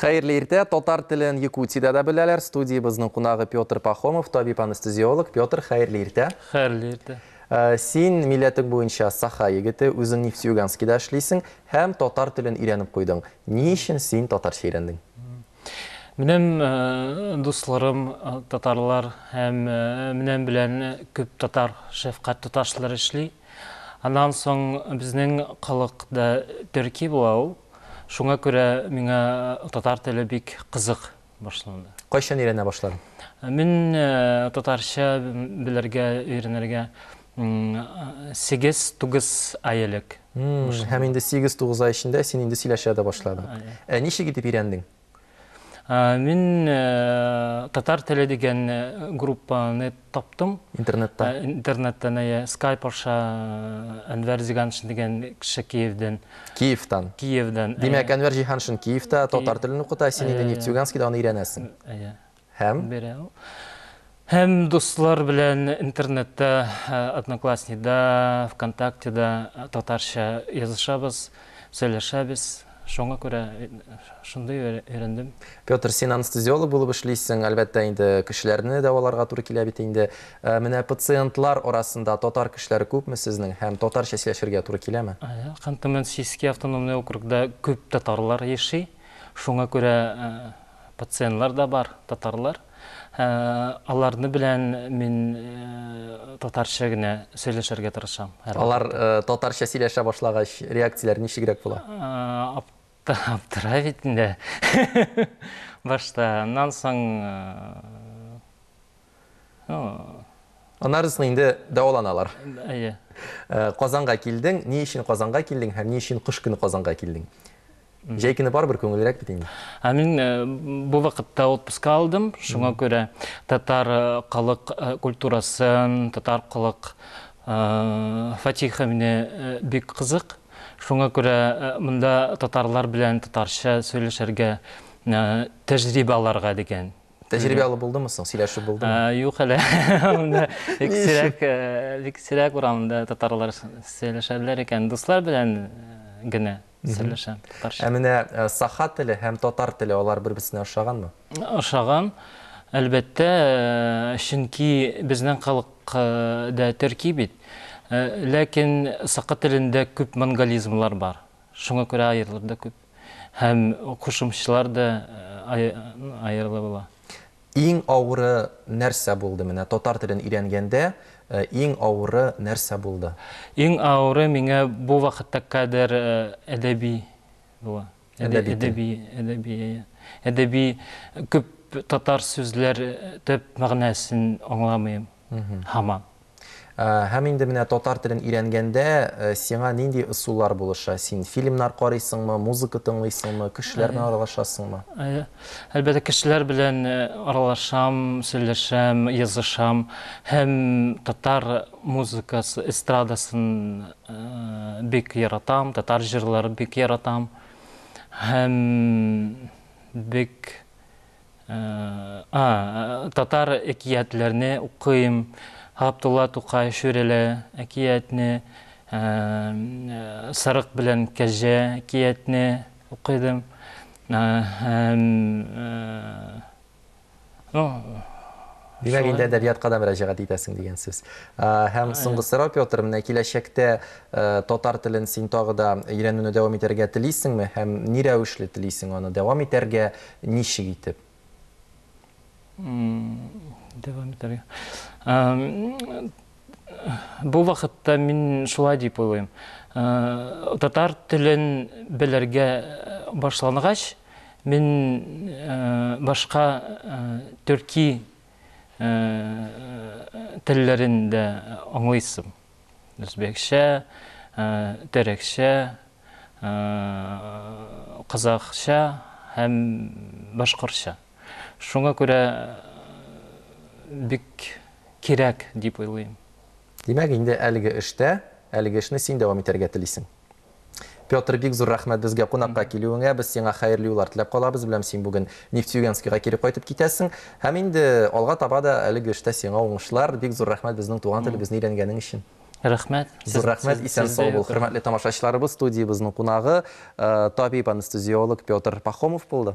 Хәерле иртә, татар телен Якутиядә дә беләләр. Студиябезнең кунагы Петр Пахомов, табиб-анестезиолог. Петр, хәерле иртә. Хәерле иртә. Син милләтең буенча саха егете, үзең Нефтеюганскида эшлисең һәм татар телен өйрәнеп куйдың. Ни өчен син татарча өйрәндең? Минем дусларым татарлар һәм минем белән күп татар шәфкать туташлары эшли. Аннан соң безнең халык да төрки була ул. Шуңа күрә миңа татар теле бик кызык башланды. Кайчан өйрәнә башладың? Мин татарча белергә, өйрәнергә 8-9 ай элек. Һәм инде 8-9 ай эчендә син инде сөйләшә дә башладың. Ә ничек итеп өйрәндең? Мин татар теле дигән группаны таптым. Интернетта? Интернеттан, әйе. Skype аша Әнвәр Зиганшин дигән кеше Киевдән. Киевтан? Киевдән. Димәк, Әнвәр Җиһаншин Киевта татар телен укыта, син инде Нефтеюганскида аны өйрәнәсең. Әйе. Һәм? Бирә ул. Һәм дуслар белән интернетта, Однокласснида, ВКонтактеда татарча язышабыз, сөйләшәбез. Шуңа күрә шундый өйрәндем. Петр, син анестезиолог булып эшлисең, әлбәттә инде кешеләрне дәваларга туры килә бит инде. Менә пациентлар арасында татар кешеләре күпме сезнең һәм татарча сөйләшергә туры киләме? Ханты-Мансийский автономный округда күп татарлар яши. Шуңа күрә пациентлар да бар, татарлар. Аларны белән мин татарча генә сөйләшергә тырышам. Алар татарча сөйләшә башлагач, реакцияләр ничегрәк була? Аптыра бит инде. Башта, аннан соң Аннары соң инде дәваланалар. Әйе. Казанга килдең, ни өчен Казанга килдең һәм ни өчен кыш көне Казанга килдең? Җәй көне барыбер күңеллерәк бит инде. Ә мин бу вакытта отпуска алдым, шуңа күрә татар халык культурасын, татар халык фатиха мине бик кызык. Шуңа күрә монда татарлар белән татарча сөйләшергә, тәҗрибә алырга дигән. Тәҗрибә алып булдымы соң? Сөйләшеп булдымы? Юк әле. Монда бик сирәк, бик сирәк урамда татарлар сөйләшәләр икән. Дуслар белән генә сөйләшәм татарча. Ә менә саха теле һәм татар теле алар бер-берсенә ошаганмы? Ошаган, әлбәттә, чөнки безнең халык да төрки бит. Ләкин саха телендә күп монголизмлар бар. Шуңа күрә аерылыр да күп. Һәм кушымчалар да аерылы була. Иң авыры нәрсә булды менә татар телен өйрәнгәндә, иң авыры нәрсә булды? Иң авыры миңа бу вакытта кадәр әдәби була. Әдәби тел. Әдәби, әдәби, әдәби күп татар сүзләр төп мәгънәсен аңламыйм һаман. Һәм инде менә татар телен өйрәнгәндә сиңа нинди ысуллар булыша? Син фильмнар карыйсыңмы, музыка тыңлыйсыңмы, кешеләр белән аралашасыңмы? Әлбәттә, кешеләр белән аралашам, сөйләшәм, язышам һәм татар музыкасы, эстрадасын бик яратам, татар җырларын бик яратам һәм бик татар әкиятләрне укыйм. Габдулла Тукай Шүрәле әкиятне, Сарык белән кәҗә әкиятне укыдым. Һәм ну, Димәк, инде әдәбиятка да мөрәҗәгать итәсең дигән сүз. Һәм соңгы сорау, Петр, менә киләчәктә татар телен син тагы да өйрәнүне дәвам итәргә телисеңме һәм ни рәвешле телисең аны дәвам итәргә, ничек итеп? Дәвам итәргә. Бу вакытта мин шулай дип уйлыйм. Татар телен белергә башлангач, мин башка төрки телләрен дә аңлыйсым. Үзбәкчә, төрекчә, казахча һәм башкортча. Шуңа күрә бик кирәк дип уйлыйм. Димәк, инде әлеге эштә, әлеге эшне син дәвам итәргә телисең. Петр, бик зур рәхмәт безгә кунакка килүеңә. Без сиңа хәерле юллар теләп калабыз. Беләм, син бүген Нефтеюганскига кире кайтып китәсең. Һәм инде алга таба да әлеге эштә сиңа уңышлар. Бик зур рәхмәт безнең туган телебезне өйрәнгәнең өчен. Рәхмәт. Зур рәхмәт, исән сау бул. Хөрмәтле тамашачыларыбыз, студиябезнең кунагы табиб-анестезиолог Петр Пахомов булды.